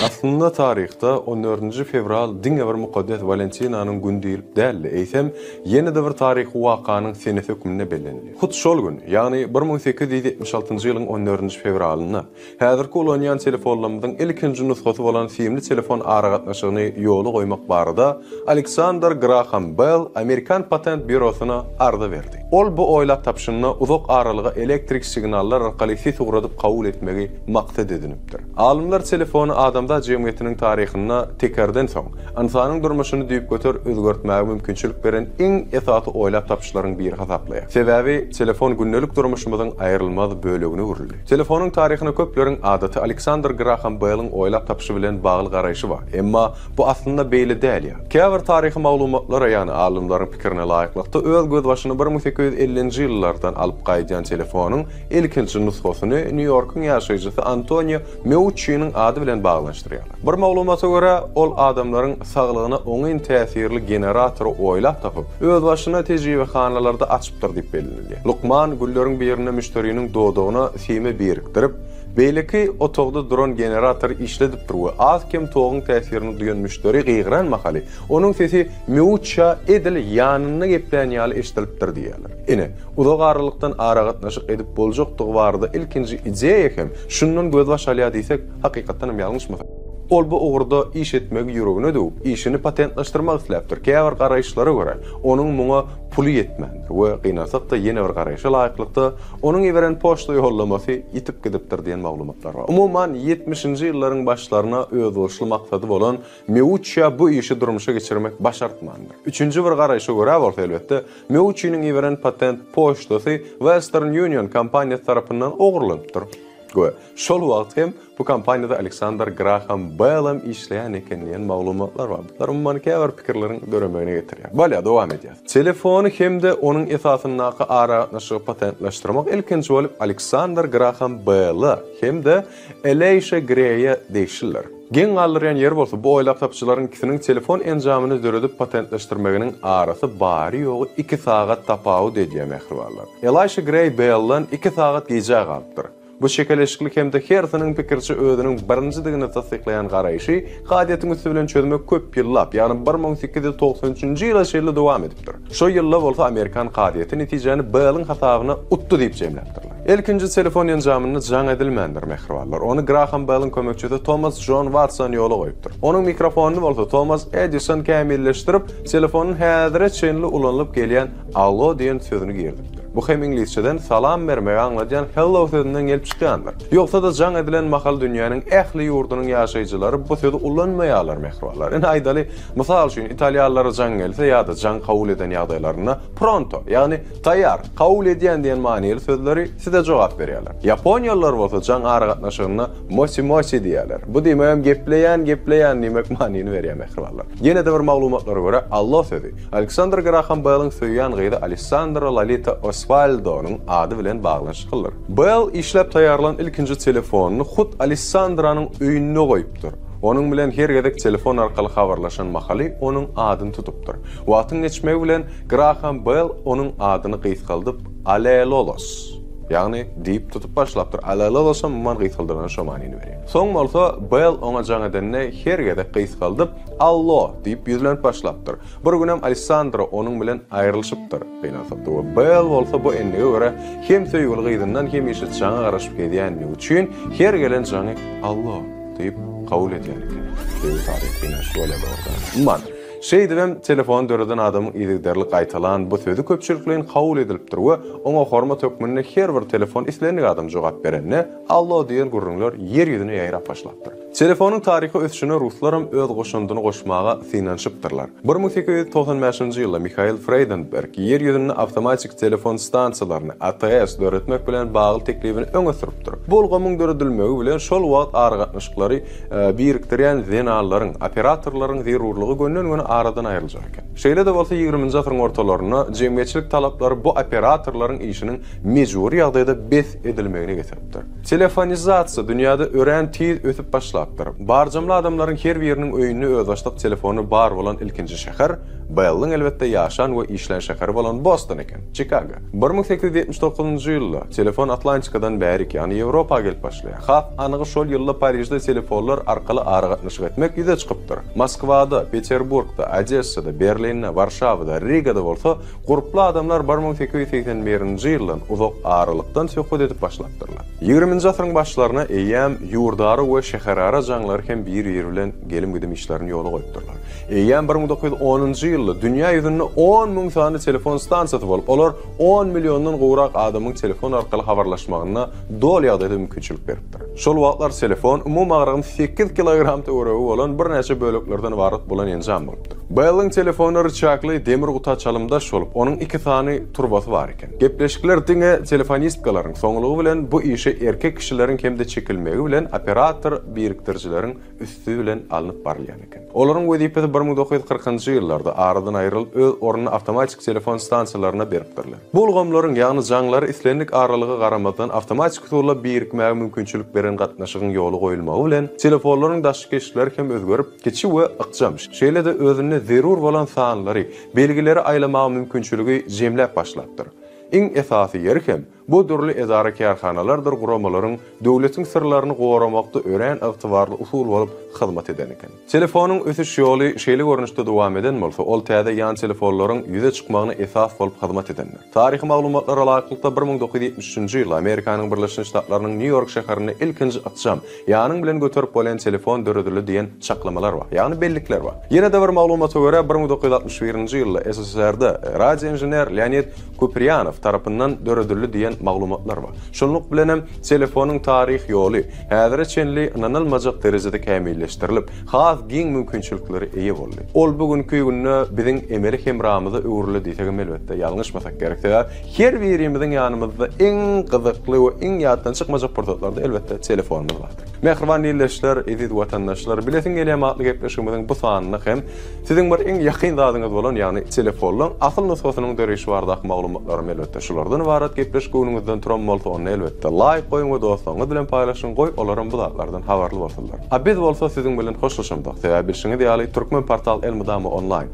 Aslynda taryhda on dördünji fewral diňe bir mukaddes Walentinanyň güni diýlip däl-de, eýsem, ýene-de bir taryhy wakanyň senesi hökmünde bellenilýär. Hut şol gün, ýagny 1876-njy ýylyň on dördünji fewralynda Häzirki ulanýan telefonlarymyzyň ilkinji nusgasy bolan simli telefon aragatnaşygyny ýola goýmak barada Aleksandr Graham Bell Amerikan patent býurosyna arza berdi. Ol bu oýlap tapyşynda uzak aralyga elektrik signallar arkaly ses ugradyp kabul etmegi maksat edinipdir. Alymlar telefony adamzat jemgyýetiniň taryhynda tekerden soň, ynsanyň durmuşyny düýpgöter özgertmäge mümkinçilik beren iň esasy oýlap tapyşlaryň biri hasaplaýar. Sebäbi telefon gündelik durmuşymyzyň aýrylmaz bölegine öwrüldi. Telefonyň taryhyna köpleriň adaty Aleksandr Graham Belliň oýlap tapyşy bilen bagly garaýşy bar. Emma bu aslynda beýle däl ýaly. Käbir taryhy maglumatlara, ýagny alymlaryň pikirine laýyklykda öz gözbaşyny 1850-nji ýyllardan alyp gaýdýan telefonyň ilkinji nusgasyny Nýu-Ýorkuň ýaşaýjysy Antonio Meuççiniň ady bilen baglanyşdyrýarlar. Bir maglumata görä, ol adamlaryň saglygyna oňyn täsirli generatory oýlap tapyp, özbaşyna tejribehanalarda açypdyr diýip bellenilýär. Lukman günleriň birinde müşderiniň dodagyna simi birikdirip, beýleki otagda duran generatory işledipdir we az-kem toguň täsirini duýan müşderi gygyran mahaly, onuň sesi Meuçça edil ýanynda geplän ýaly eşidilipdir diýýärler. Ine, uzak aralykdan aragatnaşyk edip boljakdygy barada ilkinji ideýa hem şundan gözbaş alýar diýsek, hakykatdan hem ýalňyşmasak. Ol bu ugurda iş etmegi ýüregine düwüp, işini patentleşdirmek isläpdir. Käbir garaýyşlara görä, onuň muňa puly ýetmändir we gynansak-da ýene bir garaýşa laýyklykda, onuň iberen poçta ýollamasy ýitip gidipdir diýen maglumatlar bar. Umuman, ýetmişinji ýyllaryň başlaryna özboluşly maksady bolan Meuççä bu işi durmuşa geçirmek başartmandyr. Üçünji bir garaýşa görä bolsa, elbetde, Meuççiniň iberen patent poçtasy Western Union kompaniýasy tarapyndan ogurlanypdyr we şol wagt hem bu kompaniýada Aleksandr Graham Bell hem işleýän eken diýen maglumatlar bar. Bular umuman käbir pikirleriň döremegine getirýär. Bolýar, dowam edýäs. Telefony hem-de onuň esasyndaky aragatnaşygy patentleşdirmek ilkinji bolup Aleksandr Graham Belle hem-de Eleýşa Greýe degişlidir. Geň galdyrýan ýeri bolsa, bu oýlap tapyjylaryň ikisiniň telefon enjamyny döredip patentleşdirmeginiň arasy bary-ýogy iki sagat tapawut edýär, mähribanlar. Elaýşa Greý Bellden iki sagat gijä galypdyr. Bu çekeleşiklik hem-de hersiniň pikiriçe özüniň birinjidigini tassyklaýan garaýşy kazyýetiň üsti bilen çözmek köp ýyllap, ýagny 1893-nji ýyla çenli dowam edipdir. Şo ýylda bolsa amerikan kazyýeti netijäni Belliň hasabyna utdy diýip jemläpdirler. Ilkinji telefon enjamynda jaň edilmändir, mähribanlar. Ony Graham Belliň kömekçisi Tomas Jon Watson ýola goýupdyr. Onuň mikrofonyny bolsa Tomas Edison kämilleşdirip, telefonyň häzire çenli ulanylyp gelýän Allo diýen sözüni girizipdir. Bu hem iňlisçeden salam bermegi aňladýan hello sözünden gelip çykýandyr. Ýogsa-da jaň edilen mahal dünýäniň ähli ýurdunyň ýaşaýjylary bu sözi ulanmaýarlar mähribanlar. Ine aýdaly, mysal üçin italýanlara jaň gelse ýa-da jaň kabul eden ýagdaýlarynda pronto, ýagny taýýar, kabul edýän diýen manyly sözleri size jogap berýärler. Ýaponiýalylar bolsa jaň aragatnaşygynda mosi mosi diýýärler. Bu diýmegem gepleýän, gepleýän diýmek manyny berýär mähribanlar. Ýene-de bir maglumatlara görä allo sözi Aleksandr Graham Belliň söýýän gyzy Alessandra Lolita Oswaldonyň ady bilen baglanyşyklydyr. Bell işläp taýýarlan ilkinji telefonyny hut Alessandranyň öýünde goýupdyr. Onuň bilen her gezek telefon arkaly habarlaşan mahaly onuň adyny tutupdyr. Wagtyň geçmegi bilen Graham Bell onuň adyny gysgaldyp Alelolos, ýagny diýip tutup başlapdyr. Alelolos hem umuman gysgaldylan şo manyny berýär. Soň bolsa Bell oňa jaň edende her gezek gysgaldyp Allo! diýip ýüzlenip başlapdyr. Bir günem Alessandro onuň bilen aýrylyşypdyr. Gynansakda we Bell bolsa bu endige görä hem söýgüli gyzyndan hemişe jaňa garaşyp gezýänligi üçin her gelen jaňy Allo! diýip kabul edýän eken. Söýgi taryhy gynançly bolýar dogrudanam. Umuman, şeýdibem telefony döreden adamyň yzygiderli gaýtalan bu sözi köpçülikleýin kabul edilipdir we oňa hormat hökmünde her bir telefon islendik adam jogap berende Allo diýen gürrüňler ýer ýüzüne ýaýrap başlapdyr. Telefonyň taryhy ösüşine ruslaram öz goşandyny goşmaga synanyşypdyrlar. 1895-nji ýylda Mihail Freýdenberg Ýer ýüzünde awtomatik telefon stansiýalaryny, ATS, döretmek bilen bagly teklibini öňe sürüpdir. Bu ulgamyň döredilmegi bilen şol wagt aragatnaşyklary birikdirýän zenanlaryň, operatorlaryň zerurlygy gönden-göni aradan aýryljak eken. Şeýle-de bolsa ýigriminji asyryň ortalarynda jemgyýetçilik talaplary bu operatorlaryň işiniň mejbury ýagdaýda bes edilmegine getiripdir. Telefonizasiýa dünýäde örän tiz ösüp başlapdyr. Barjamly adamlaryň her biriniň öýünde özbaşdak telefony bar bolan ilkinji şäher. Belliň elbetde ýaşan we işlän şäheri bolan Boston eken, Çikago. 1879-njy ýylda telefon Atlantikadan bärik, ýagny Ýewropa gelip başlaýar. Has anygy şol ýylda Parižde telefonlar arkaly aragatnaşyk etmek ýüze çykypdyr. Moskwada, Peterburgda, Odessada, Berlinde, Warşawada, Rigada bolsa gurply adamlar 1881-nji ýyldan uzak aralykdan söhbet edip başlapdyrlar. Ýigriminji asyryň başlaryna eýýäm ýurdara we şäherara jaňlary hem bir-biri bilen gelim-gidim işlerini ýola goýupdyrlar. Eýýäm 1910-njy ýylda dünýä ýüzünde 10,000 sany telefon stansiýasy bolup, olar on milliondan gowrak adamyň telefon arkaly habarlaşmagyna doly ýagdaýda mümkinçilik beripdir. Şol wagtlar telefon umumy agramy sekiz kilogram töweregi bolan birnäçe böleklerden ybarat bolan enjam bolupdyr. Belliň telefony ryçagly demir guta çalymdaş bolup, onuň iki sany turbasy bar eken. Gepleşikler diňe telefonistkalaryň, soňlugy bilen bu işe erkek kişileriň hem-de çekilmegi bilen operator birikdirijileriň üsti bilen alnyp barylýan eken. Olaryň wezipesi 1940-njy ýyllarda aradan aýrylyp, öz ornuny awtomatik telefon stansiýalaryna beripdirler. Bu ulgamlaryň, ýagny jaňlary islendik aralyga garamazdan awtomatik usulda birikmäge mümkinçilik beren gatnaşygyň ýola goýulmagy bilen, telefonlaryň daşky keşpleri hem özgerip, kiçi we ykjam, şeýle-de özünde zerur bolan sanlary, belgileri aýlamaga mümkinçiligi jemläp başlapdyr. Iň esasy ýeri hem, bu dürli edara-kärhanalardyr guramalaryň döwletiň syrlaryny goramakda örän ygtybarly usul bolup hyzmat eden eken. Telefonyň ösüş ýoly şeýle görnüşde dowam eden bolsa, ol täze ýan telefonlaryň ýüze çykmagyna esas bolup hyzmat edendir. Taryhy maglumatlara laýyklykda, 1973-nji ýylda Amerikanyň Birleşen Ştatlarynyň Nýu-Ýork şäherinde ilkinji ykjam, Ýanyň bilen göterip bolýan telefon döredildi diýen çaklamalar bar, ýagny bellikler bar. Ýene-de bir maglumata görä, 1961-nji ýylda SSR-de radioinžener Leonid Kupriýanow tarapyndan döredildi diýen maglumatlar bar. Şunluk bilenem, telefonyň taryh ýoly häzire çenli ynanylmajak derejede kämilleşdirilip, has giň mümkinçiliklere eýe boldy. Ol bu günki günde biziň emeli hemramyza öwrüldi diýsegem elbetde ýalňyşmasak gerek. Sebäbi Her birimiziň ýanymyzda iň gyzykly we iň ýatdan çykmajak pursatlarda elbetde telefonymyz bardyr. Mähriban ildeşler, eziz watandaşlar, Bilesiň gelýärmi atly gepleşigimiziň bu sanynda hem siziň bir iň ýakyn zadyňyz bolan, ýagny telefonlaryň asyl nusgasynyň döreýşi baradaky maglumatlarym elbetde şulardan ybarat. Gepleşik göwnüňizden turan bolsa onda elbetde laýk goýuň we dostlaryňyz bilen paýlaşyň, goý olaram bu zatlardan habarly bolsunlar. A biz bolsa siziň bilen hoşlaşamzok, sebäbi bilşiňiz ýaly Türkmen portal elmydama onlaýn.